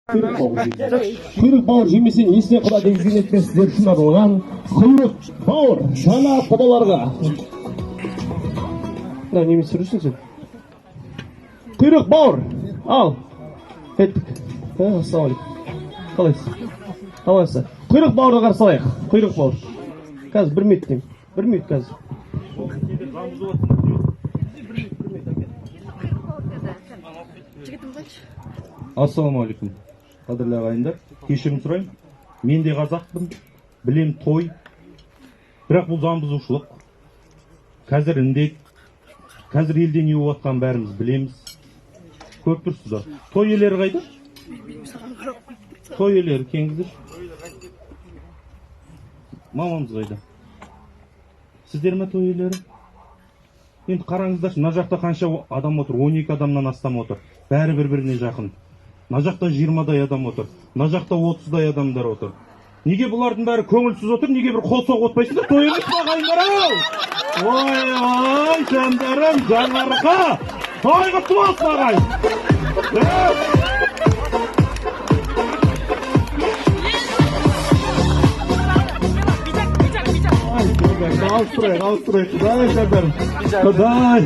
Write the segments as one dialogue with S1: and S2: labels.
S1: Құйрық бауыр жейміз. Құйрық бауыр жемесең, несіне құда дегізген етпен сіздер үшін арналған құйрық бауыр жаңа құдаларға. Мына немен түсіресің сен? Құйрық бауыр. Ал. Кеттік. Ассалаумағалейкум. Қалайсыз? Қалайсыз? Құйрық бауырды қарсы алайық. Құйрық бауыр. Қазір бір минут деймін. Бір минут қазір.
S2: Ассалаумағалейкум, қадірлі ағайындар. Кешірім сұраймын, мен де қазақпын, білем той, бірақ бұл заң бұзушылық. Қазір індет, қазір елде не болып жатқанын бәріміз білеміз, көріп тұрсыздар. Той иелері қайда? Той иелері келіңіздерші. Мамамыз қайда? Сіздер ме той иелері? Енді қараңыздаршы, мына жақта қанша адам отыр? 12 адамнан астам отыр, бәрі бір біріне жақын. Мына жақта 20-дай адам отыр, мына жақта 30-дай адамдар отыр. Неге бұлардың бәрі көңілсіз отыр? Неге бір қол соғып отпайсыңдар? Той емес пе, ағайындар ау? Ой, ой, жандарым, Жаңаарқа, той құтты болсын, ағайын! Ауыстырайық, ауыстырайық, құдай, жандарым, құдай.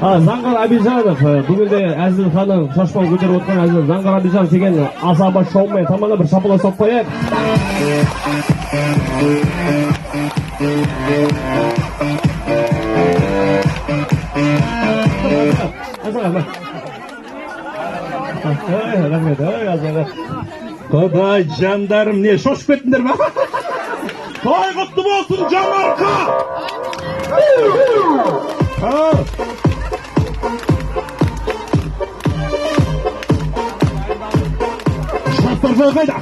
S1: Заңғар Абижанов, бүгінде Әзіл ханның шашпау көтеріп отқан Әзіл Заңғар Абижанов деген асаба шоумен тамана бір шапалақ соғып қояйық. Асаға, ой, рахмет, ой, асаға.
S2: Құдай, жандарым, не шошып кеттіңдер ме? Той құтты болсын, Жаңаарқа! Жастар жағы қайда?